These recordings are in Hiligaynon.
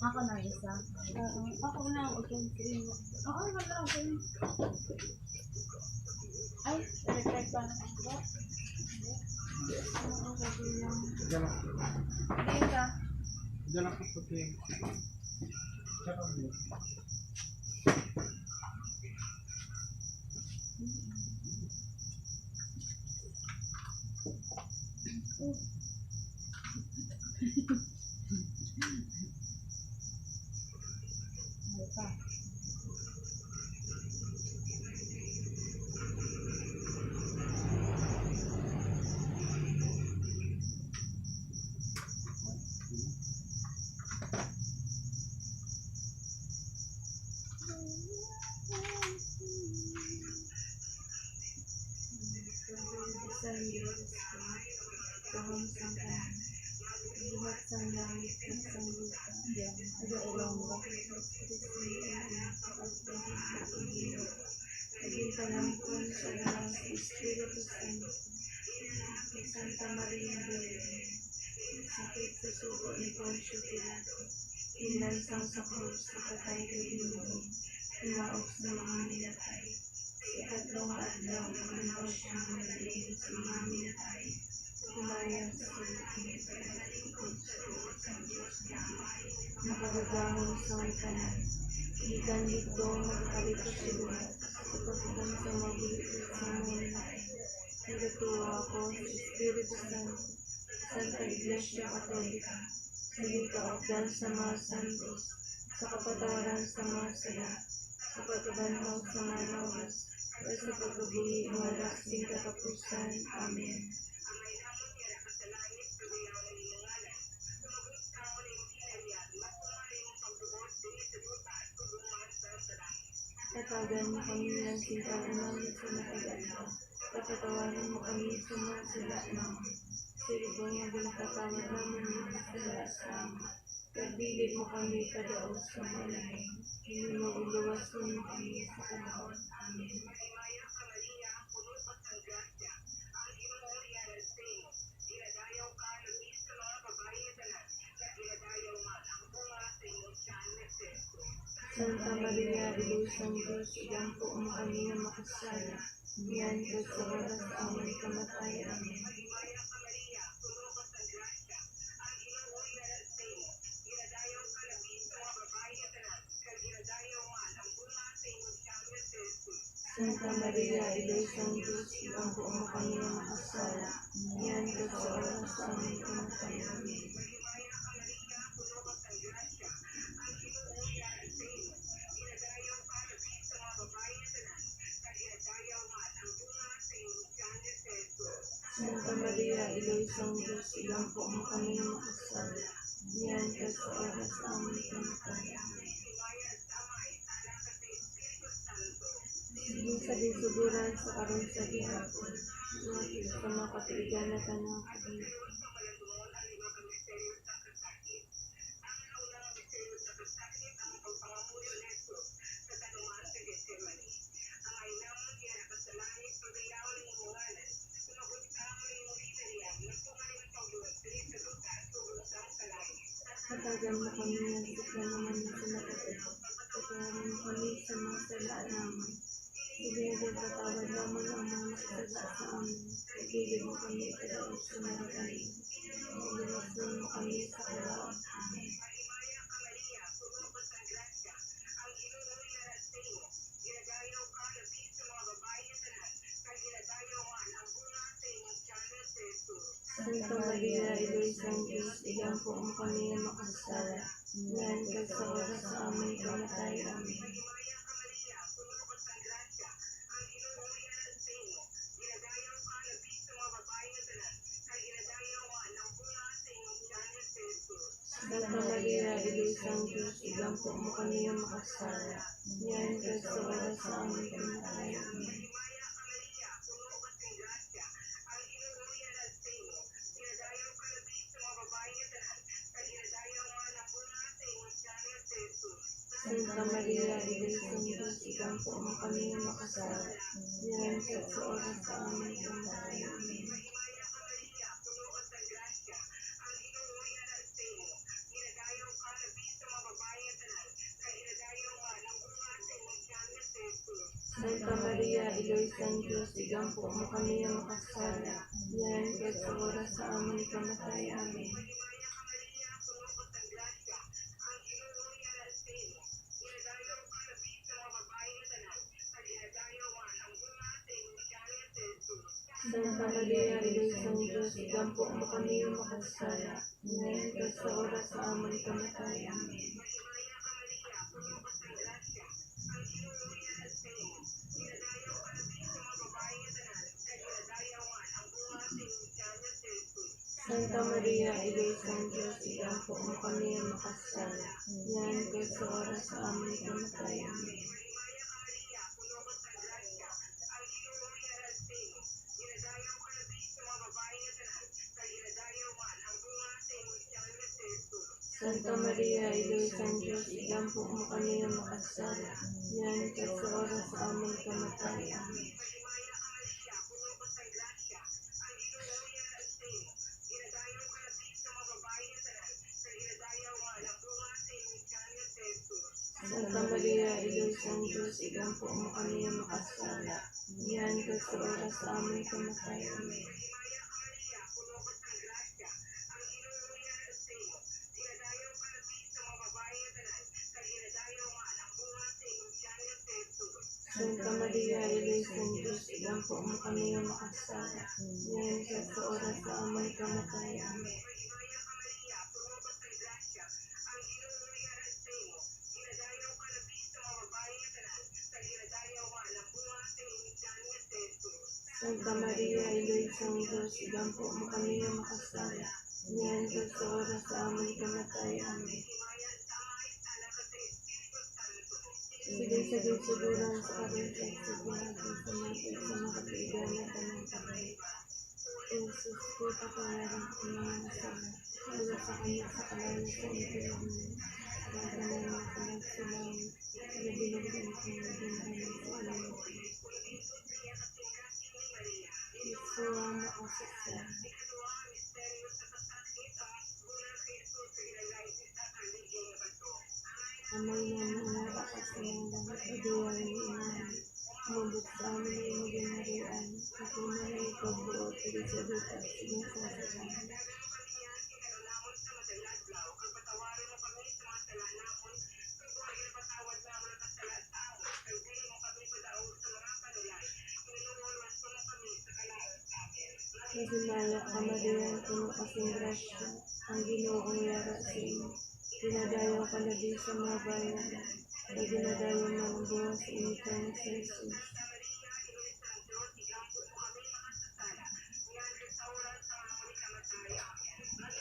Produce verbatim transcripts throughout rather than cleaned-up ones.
Ako na isa. Oo. Ako na ang utuhin ko. Oo, wala lang ko. Ay, reflect pa na ako. Diyan lang. Diyan ka. Diyan lang sa puti. Sang Dios, Gahom sang tanan, buhat sang langit kag sang lupa, adaulong ba kay Jesus Cristo nga anak sa pagpangit sa Ginoo, naging panangkon sa lawas sa Espiritu Santo, Santa Maria Virgen, sakit sa sugo ni Poncio Pilato, ginlansang sa krus, ipatay kag ginluhod, hinaop sa mga minatay. Sa ikatlo nga adlaw, nabanhaw sia nga nagdayon sa mga minatay. Humayag sa langit, nagalingkod sa duog sang Dios nga Amay. Nakagagahom sa may tanan. Gikan didto, magakabit sia liwat sa paghukom sa mga buhi kag sa mga minatay. Nagatuo ako sa Espiritu Santo, Santa Iglesia Katolika, sa ginkaupdan sa mga santos, sa kapatawaran sa mga sala, sa pagkabanhaw sa mga lawas, kag sa pagkabuhi nga wala sing katapusan. Amen. Tatagan mo kami nga sing pag-umangkon sa matag-adlaw. Patawaron mo kami sa mga sala namon, sa subong nga ginapatawad namon ang mga sala sa amon. Kag dili mo kami padaog sa balay, kini mo iluwason mo kami sa panahon. Amen. Santa Maria, Iloy sang Dios, igampo mo kami nga makasala, niyan kag sa oras sa amon kamatay. Amen. Santa Maria, Iloy sang Dios, igampo mo kami nga makasala, niyan kag sa oras sa amon kamatay. Amen. Santa Maria, Iloy sang Dios, igampo mo kami nga makasala, niyan kag sa oras sa amon kamatay. Amen. Sige sa ginsugoran sa karon sa gihapon, ug sa mga katuigan nga tanan. Amen. Hatagan mo kami nga suklan naman sa matag-adlaw. Patawaron mo kami sa mga sala namon. Subong nga ginpatawad namon ang mga nakasala sa amon. Kag dili mo kami ipadaog sa mga balhin, kag iluwason mo kami sa kadaot. Amen. Santa Maria, Iloy sang Dios, igampo mo kami nga makasala, niyan kag sa oras sa amon kamatay. Amen. Santa Maria, Iloy sang Dios, igampo mo kami nga makasala, niyan kag sa oras sa amon kamatay. Amen. Santa Maria, Iloy sang Dios, igampo mo kami nga makasala, niyan kag sa oras sa amon kamatay. Amen. Santa Maria, Iloy sang Dios, igampo mo kami nga makasala, niyan kag sa oras sa amon ikamatay. Amen. Santa Maria, Iloy sang Dios, igampo mo kami nga makasala, niyan kag sa oras sa amon ikamatay. Amen. Santa Maria, Iloy sang Dios, igampo mo kami nga makasala, niyan kag sa oras sa amon ikamatay. Amen. Santa Maria, Iloy sang Dios, igampo mo kami nga makasala, niyan kag sa oras sa amon ikamatay. Amen. Santa Maria, Iloy sang Dios, igampo mo kami nga makasala, niyan kag sa oras sa amon ikamatay. Amen. Santa Maria, Iloy sang Dios, igampo mo kami nga makasala, niyan kag sa oras sa amon ikamatay. Amen. Santa Maria, Iloy sang Dios, igampo mo kami nga makasala, niyan kag sa oras sa amon ikamatay. Amen. Siling sa ginsugoran sa karon kag sa buhay sa mga sa mga kaibigan nga tanan. Jesus, kita ko nga rin ang mga sala. Wala sa kanya sa kalayo sa impyerno. Ang tanan nga kalag sa langit. Nabinigyan ko nga ginhanan sa langit. Yeshua, makasasala. Amay na naangawa ka sa langit, aduay ni Imong, umabot sa amin ang imong ginharian, ug imo na ipagbuot diri sa duta, siling sa langit. Maghimaya ka, Maria, puno ka sing grasya, ang Ginoo ang yara sa imo. Ginadayaw ka labi sa mga bayi nga tanan, kag ginadayaw man ang bunga sa imong tiyan nga si Jesus.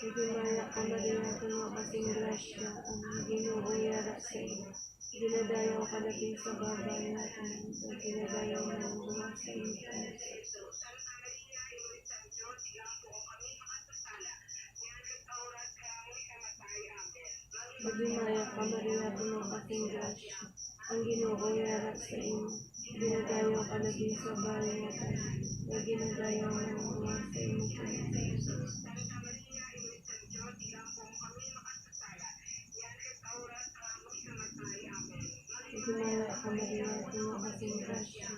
Maghimaya ka, Maria, puno ka sing grasya, ang Ginoo ang yara sa imo. Ginadayaw ka labi sa mga bayi nga tanan, kag ginadayaw man ang bunga sa imong tiyan nga si Jesus. Maghimaya ka, Maria, puno ka sing grasya, ang Ginoo yara sa imo. Ginadayaw ka labi sa bayi nga tanan, kag ginadayaw man ang bunga sa imong tiyan nga si Jesus. Maghimaya ka, Maria, puno ka sing grasya,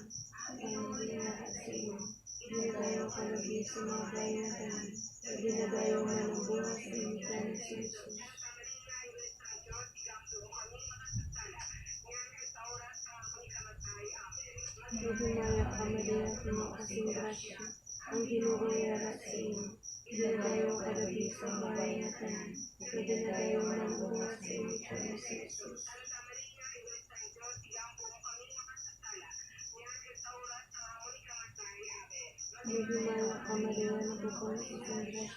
ang Ginoo yara sa imo. Ginadayaw ka labi sa mga bayi nga tanan, kag ginadayaw man ang bunga sa imong tiyan nga si Jesus. Maghimaya ka, Maria, puno ka sing grasya, ang Ginoo yara sa imo. Ginadayaw ka labi sa bayi nga tanan, kag ginadayaw man ang bunga sa imong tiyan nga si Jesus. Maghimaya ka, Maria, napupuno ka sing grasya,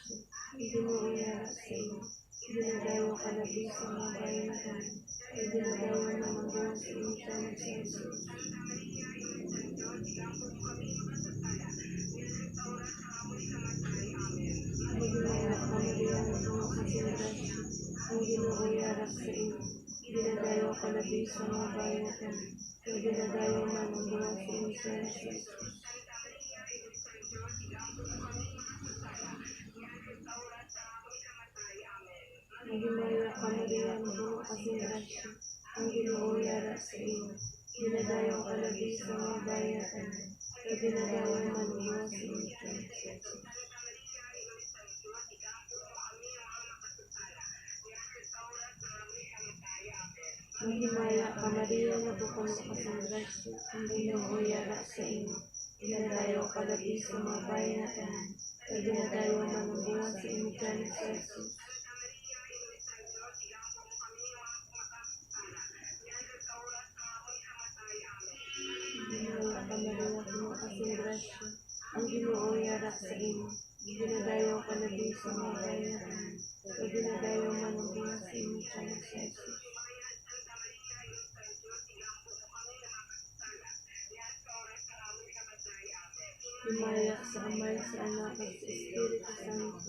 ang Ginoo yara sa imo. Ginadayaw ka labi sa mga bayi nga tanan, kag ginadayaw man ang bunga sa imong tiyan nga si Jesus. Maghimaya ka, Maria, napupuno ka sing grasya, ang Ginoo yara sa imo. Ginadayaw ka labi sa mga bayi nga tanan, kag ginadayaw man ang bunga sa imong tiyan nga si Jesus. Maghimaya ka, Maria, napuno ka sing grasya, ang Ginoo yara sa imo. Ginadayaw ka labi sa mga bayi nga tanan, kag ginadayaw man ang bunga sa imong tiyan, si Jesus. Maghimaya ka, Maria, nga puno ka sang grasya, ang Ginoo yara sa imo. Ginadayaw ka labi sa mga bayi nga tanan, kag ginadayaw man ang bunga sa imong tiyan, si Jesus. Ginadayaw ka, Maria, puno ka sing grasya, ang Ginoo yara sa imo. Ginadayaw ka labi sa mga bayi nga tanan, kag ginadayaw man ang bunga sa imong tiyan, si Jesus. Himaya sa Amay, sa Anak, kag sa Espiritu Santo.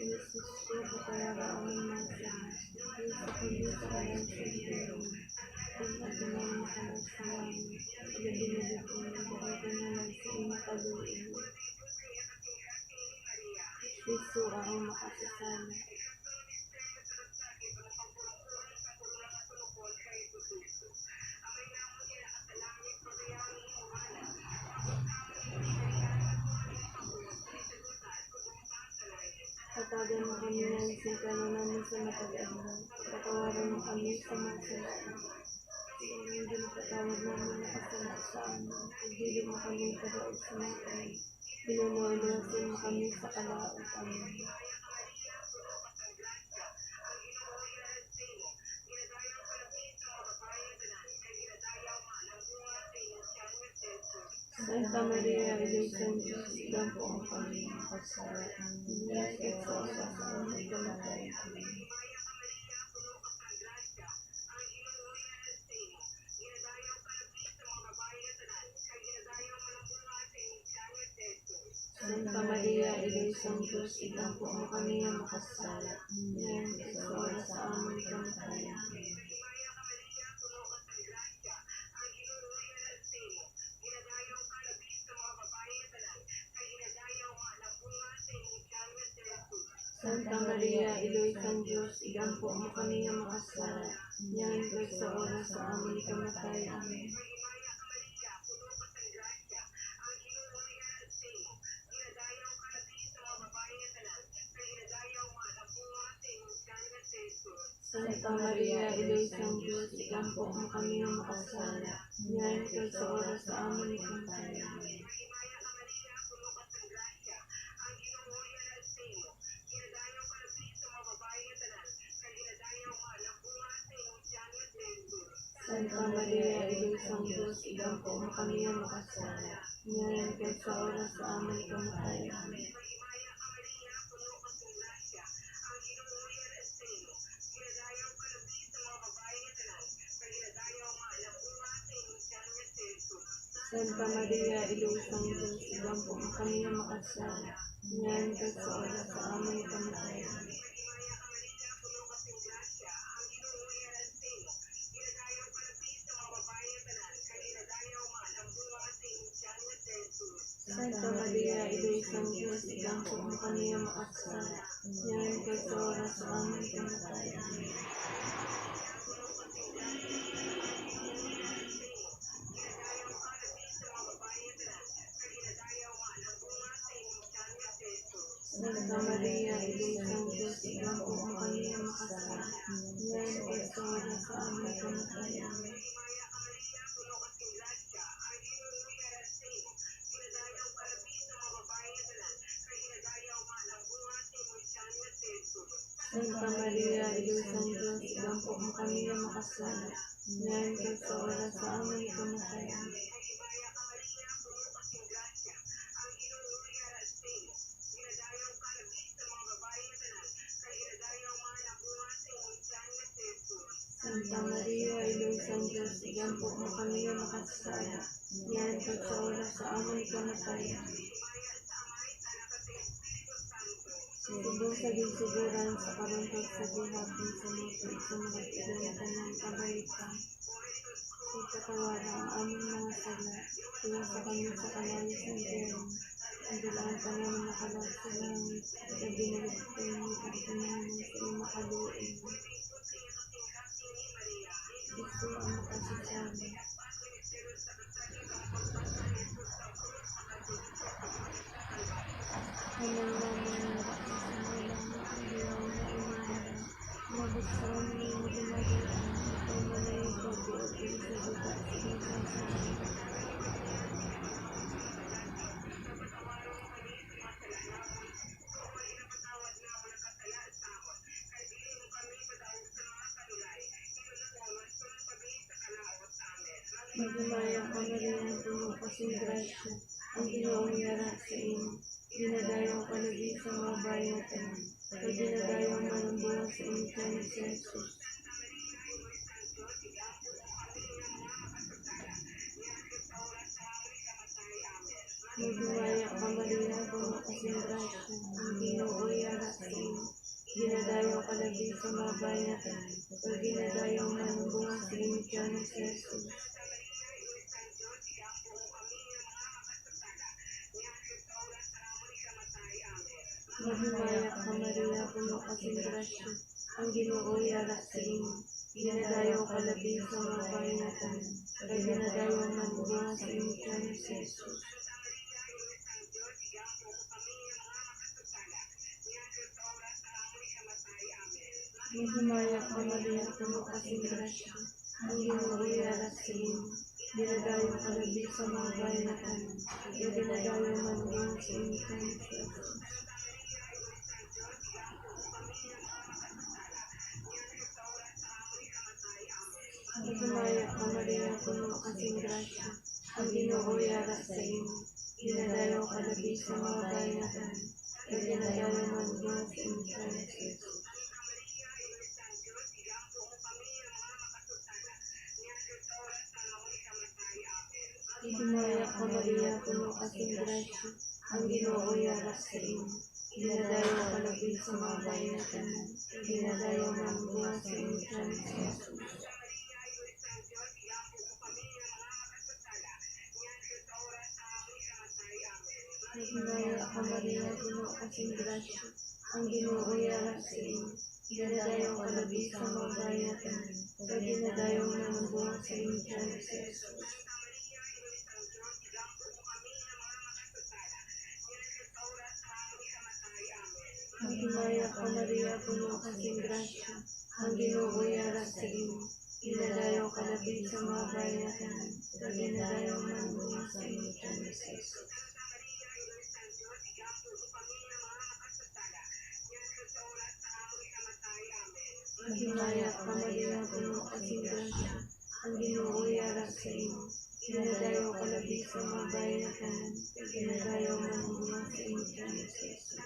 Inisisyo ko kaya ang mga sala, sa kundi sa kanyang sundalo, kung ano man ang kanyang salamat, pagdinilip ko ng dahilan na lang sa iyong kaluoy. Kristo ang makasasala. Hatagan mo kami nga sing kanunay sa matag adlaw. Patawaran mo kami sa mga sala. Sa mga ginapatawad namin nga kasala sa amin. Ug dili mo kami ipadaog sa mga kalag. Ginoo, iluwason mo kami sa kalaut. Amen. Santa Maria, Iloy sang Dios, igampo mo kami nga makasala, niyan kag sa oras sa amon pagkamatay. Amen. Santa Maria, Iloy sang Dios, igampo mo kami nga makasala, niyan kag sa oras sa amon pagkamatay. Amen. Santa Maria, Iloy sang Dios, igampo mo kami nga makasala, niyan kag sa oras sa amon ikamatay. Amen. Santa Maria, Iloy sang Dios, igampo mo kami nga makasala, niyan kag sa oras sa amon ikamatay. Amen. Santa Maria, Iloy sang Dios, igampo mo kami nga makasala, niyan kag sa oras sa amon ikamatay. Amen. Santa Maria, Iloy sang Dios, igampo mo kami nga makasala, niyan kag sa oras sa amon ikamatay. Amen. Santa Maria, Iloy sang Dios, igampo mo kami nga makasala, niyan kag sa oras sa amon ikamatay. Amen. Santa Maria, Iloy sang Dios, igampo mo kami nga makasala, niyan kag sa oras sa amon ikamatay. Amen. Santa Maria, Iloy sang Dios, igampo mo kami nga makasala, niyan kag sa oras sa amon ikamatay. Amen. Santa Maria, Iloy sang Dios, igampo mo kami nga makasala, niyan kag sa oras sa amon ikamatay. Amen. Subong sa ginsugoran, sa karon kag sa gihapon, sa mga tuig, sa mga tuig nga tanan, kabay-an. Ipatawad ang amon mga sala, iwasa kami sa kalayo sa impyerno, ug dala ang tanan nga mga kalag sa langit, labi na gid ang mga kalag sa imong kaluoy. Maghimaya ka, Maria, puno ka sing grasya, ang Ginoo yara sa imo. Ginadayaw ka labi sa mga bayi nga tanan, kag ginadayaw man ang bunga sa imong tiyan nga si Jesus. Maghimaya ka, Maria, puno ka sing grasya, ang Ginoo yara sa imo. Ginadayaw ka labi sa mga bayi nga tanan, kag ginadayaw man ang bunga sa imong tiyan nga si Jesus. Maghimaya ka, Maria, puno ka sing grasya, ang Ginoo yara sa imo. Ginadayaw ka labi sa mga bayi nga tanan, kag ginadayaw man ang bunga sa imong tiyan nga si Jesus. Maghimaya ka, Maria, puno ka sing grasya, ang Ginoo yara sa imo. Ginadayaw ka labi sa mga bayi nga tanan, kag ginadayaw man ang bunga sa imong tiyan nga si Jesus. Maghimaya ka, Maria, puno ka sing grasya, ang Ginoo yara sa imo. Ginadayaw ka labi sa mga bayi nga tanan, kag ginadayaw man ang bunga sa imong tiyan nga si Jesus. Maghimaya ka, Maria, puno ka sing grasya, ang Ginoo yara sa imo. Ginadayaw ka labi sa mga bayi nga tanan, kag ginadayaw man ang bunga sa imong tiyan nga si Jesus. Maghimaya ka, Maria, puno ka sing grasya, ang Ginoo yara sa imo. Ginadayaw ka labi sa mga bayi nga tanan, kag ginadayaw man ang bunga sa imong tiyan nga si Jesus. Maghimaya ka, Maria, puno ka sing grasya, ang Ginoo yara sa imo. Ginadayaw ka labi sa mga bayi nga tanan, kag ginadayaw man ang bunga sa imong tiyan nga si Jesus. Maghimaya ka, Maria, puno ka sing grasya, ang Ginoo yara sa imo. Ginadayaw ka labi sa mga bayi nga tanan, kag ginadayaw man ang bunga sa imong tiyan nga si Jesus.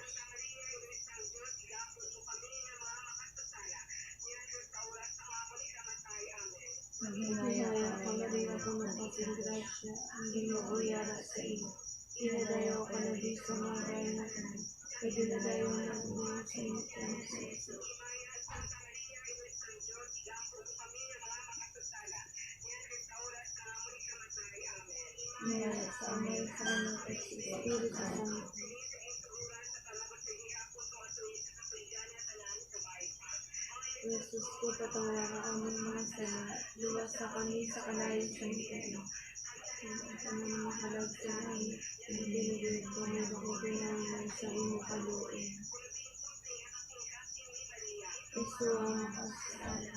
Maghimaya ka, Maria, puno ka sing grasya, ang Ginoo yara sa imo. Ginadayaw ka labi sa mga bayi nga tanan, kag ginadayaw man ang bunga sa imong tiyan nga si Jesus. Mayara sa Amay, sa Anak, kag sa Espiritu Santo. Jesus ko, patawara amon mga sala, luwasa kami sa kalayo sang infierno. Ang tanan nga mga kalag sa langit, ibinigay ko ang mga sa imo kaluoy. Isu ang makasala.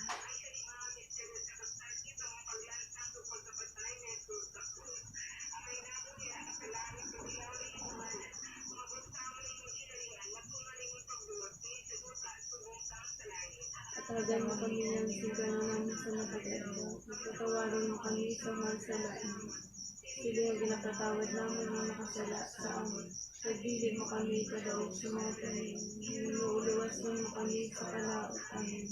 Hatagan mo kami nga masinggana namon sa matag adlaw, ug patawaron mo kami sa mga sala namon, siling nga ginapatawad namon ang nakasala sa amon, kag dili mo kami ipadaog sa mga tanin, ngan luwason mo kami sa kalaut. Amen.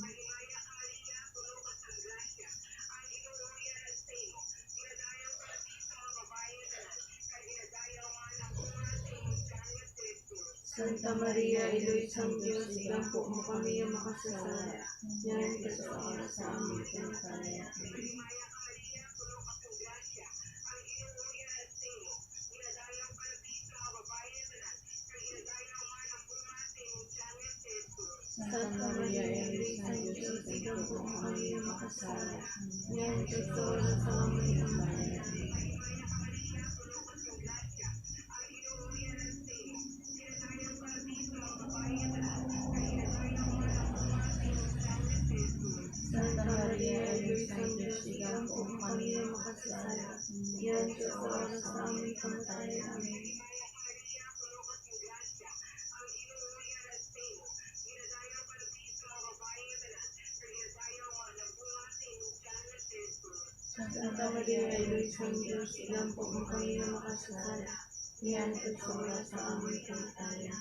Santa Maria, Iloy sang Dios, igampo mo kami nga makasasala, niyan kag sa oras sa amon kamatayon. Santa Maria, Iloy sang Dios, igampo mo kami nga makasasala, niyan kag sa oras sa amon kamatayon. Santa Maria, Iloy sang Dios, igampo mo kami nga makasasala, niyan kag sa oras sa amon kamatayon. Amen. Santa Santa Maria, Iloy sang Dios, iampo mo kami nga makasasala, niyan kag sa oras sa amon kamatayan.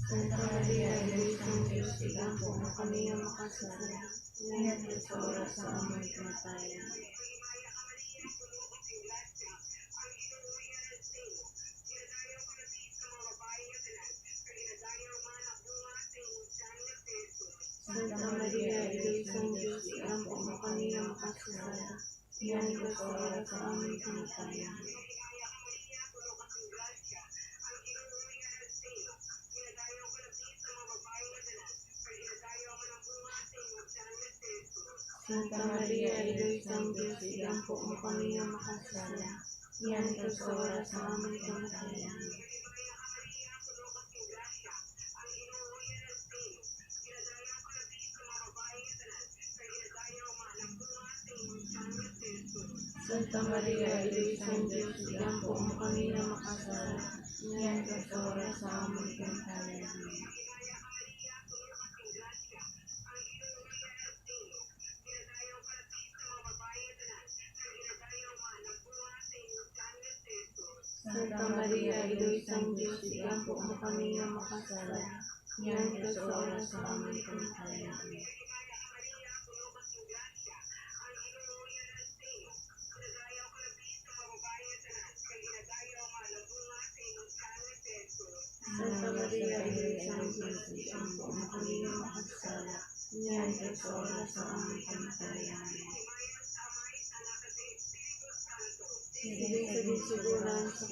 Santa Maria, Iloy sang Dios, iampo mo kami nga makasasala, niyan kag sa oras sa amon kamatayan. Santa Maria, Iloy sang Dios, iampo mo kami nga makasasala, niyan kag sa oras sa amon kamatayan. Santa Maria, Iloy sang Dios, iampo mo kami nga makasasala, niyan kag sa oras sa amon kamatayan. Santa Maria, Iloy sang Dios, iampo mo kami nga makasasala, niyan kag sa oras sa amon kamatayan. Santa Maria, Iloy sang Dios, iampo mo kami nga makasasala, niyan kag sa oras sa amon kamatayan. Santa Maria, Iloy sang Dios, iampo mo kami nga makasasala, niyan kag sa oras sa amon kamatayan. Siling sa ginsugoran sa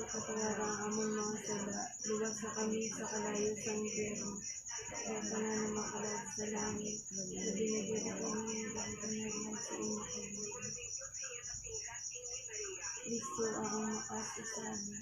Kapatawaran ang amon mga sala, luwasa kami sa kalayo sang impyerno, kag tanan nga mga kalag sa langit, nga ginaginawa kami nga gagamitan sa imong pagbuot. Kristo ang makasasala.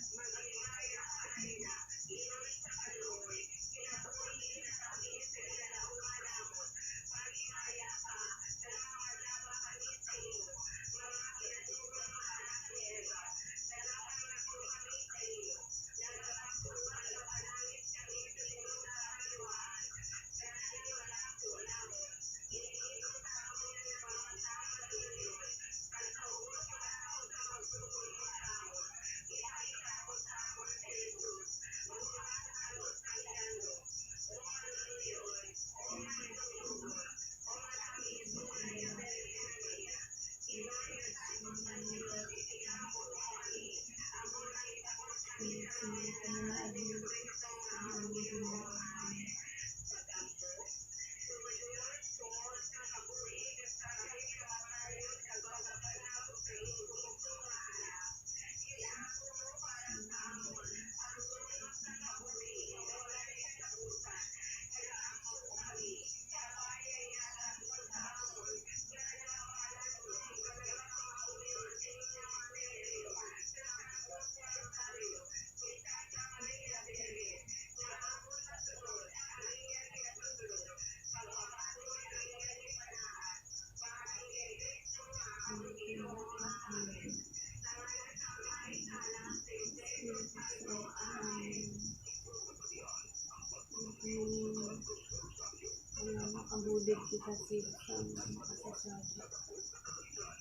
Makabulig kita sa isang makasasala.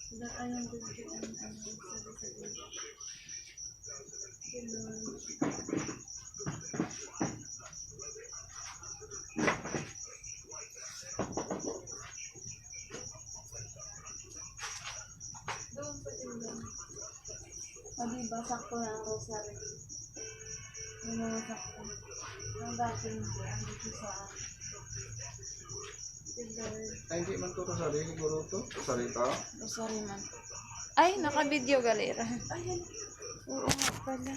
Wala tayong gusto ang ano, sabi sa Diyos. Doon sa tindahan. O, di ba, sakto na ang rosary. Yung mga sakto. Ang dati hindi, ang dito sa tindahan. Ay, hindi man to rosary, siguro to. Rosary ta? Rosary man. Ay, naka-video gali ra. Ayan. Oo nga pala.